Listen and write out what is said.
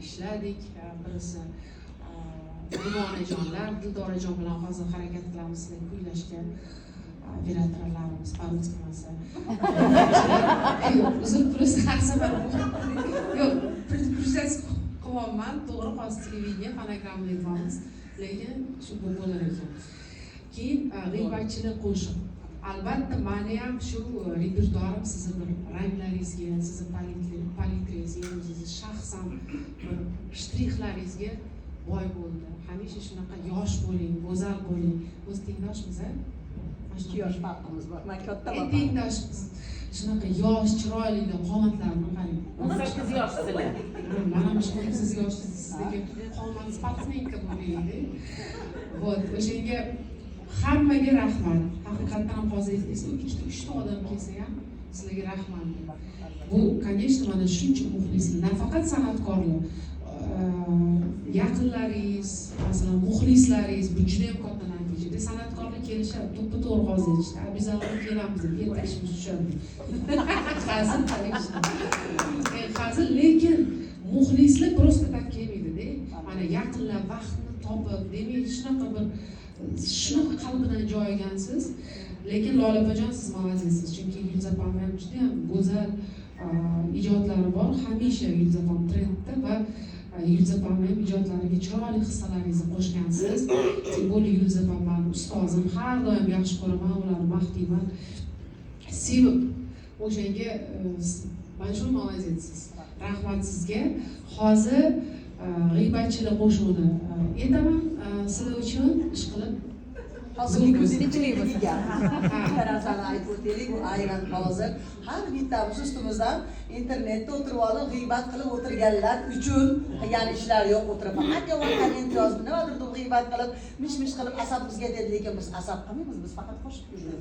ishladik. Birisi Dugonajonlar, Dildorajon bilan hozir harakat qilamiz sizlarga kuylashga. Operatorlarimiz по-русски qilmasa. Yo'q, uzr, просто har safar, yo'q, предупреждать qilyapman, to'g'ri, hozir televideniye, fonogramma aytyapmiz, lekin shu bu bo'lar ekan. Keyin g'iybatchilik qo'shiq. Albatta, mani ham shu repertuarim sizni bir ranglaringizga, sizni palitrangizga, o'zingizni shaxsan bir shtrixlaringizga boy bo'ldi. Hamisha shunaqa yosh bo'ling, go'zal bo'ling. O'zi tengdoshmiz, a? 2 yosh farqimiz bor, man kattaman. Tengdoshmiz. Shunaqa yosh, chiroyli qomatlarini qarang. 18 yoshsizlar. Mana ham shu siz yoshsiz, sizdagi qomat спортсменка bo'lmaydi. Вот, o'shanga hammaga rahmat. Haqiqatdan ham hozir aytsangiz, ikkita, uchta odam kelsa ham sizlarga rahmat. Bu, конечно, mana shuncha muxlislar, nafaqat san'atkorlar, yaqinlaringiz, masalan, muxlislaringiz, bu juda yam katta natijada. San'atkorlar kelishadi, to'ppa to'g'ri hozir aytishdi, обязательно kelamiz deb, erta ishimiz tushadi. Hazil, конечно, hazil, lekin muxlislar просто так kelmaydida. Mana yaqinlar vaqtni topib, demak, shunaqa bir, shunaqa qalbidan joy olgansiz. Lekin Lola opajon, siz молодец siz, chunki Yulduz opamni ham judayam go'zal ijodlari bor. Hamisha Yulduz opam trendda va Yulduz opamni ham ijodlariga chiroyli hissalaringizni qo'shgansiz. Тем более Yulduz opam mani ustozim, har doim yaxshi ko'raman, ularni maqtayman sevib. O'shanga большой молодец siz, rahmat sizga. Hozir g'iybatchilik qo'shig'ini aytaman sizlar uchun, ishqilib. Hozir Zo'r bo'lsin. Tinchlik bo'lsin. Bitta narsani aytib o'taylik, bu aynan hozir har bittamiz ustimizdan internetda o'tirib olib g'iybat qilib o'tirganlar uchun, qilgan ishlar yo'q, o'tirib faqat yomon komment yozib, nimadir deb g'iybat qilib, mish mish qilib asabimizga tegadi, lekin biz asab qilmaymiz, biz faqat qo'shib yuramiz.